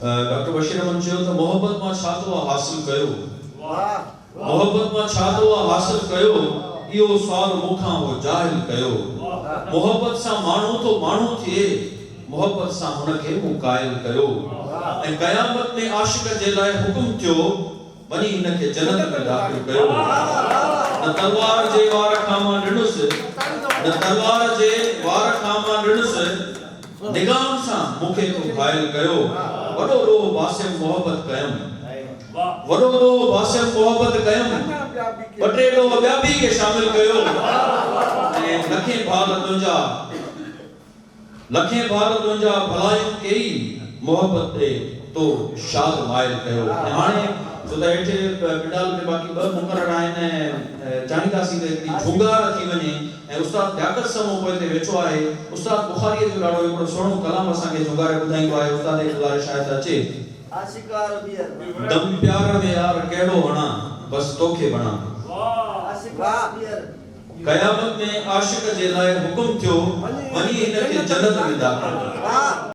Doctor Bashir Ahmed چيو ته محبت مان ڇا تو آ حاصل ڪيو محبت مان ڇا تو آ حاصل ڪيو اهو سوال مون کان هو جاهل ڪيو محبت سان ماڻهو ٿو ماڻهو ٿئي محبت سان هن کي مون قائل ڪيو ۽ قيامت ۾ عاشق جي لاء حڪم ٿيو وڃي هن کي جنت ۾ داخل ڪيو. نه تلوار جي وار کان مان ڊنس، نه تلوار جي وار کان مان ڊنس، نگاهن سان مون کي تو گهائل ڪيو. وڏو ڏوهه باسيم محبت ڪيم، وڏو ڏوهه باسيم محبت ڪيم، ٻه ٽي ڏوهه ٻيا به ڪي شامل ڪيو. ۽ لکين ڀال تنهنجا. لکين ڀال تنهنجا ڀلايون ڪيئي محبت تي تو شاد مائل ڪيو ۽ هاڻي ڇو ته هيٺ پنڊال ۾ باقي ٻه مقرر آهن ۽ چاهينداسين ته هڪڙي جهونگار ٿي وڃي ۽ استاد لياقت سمون پوئتي ويٺو آهي استاد بخاريء جو ڏاڍو هڪڙو سهڻو ڪلام اسان کي جهونگاري ٻڌائيندو آهي استاد کي گذارش آهي ته اچي. دم پيار ۾ يار ڪهڙو هڻان بس توکي بڻان. قيامت ۾ عاشق جي لاء حڪم ٿيو، وڃي هن کي جنت ۾ داخل ڪر.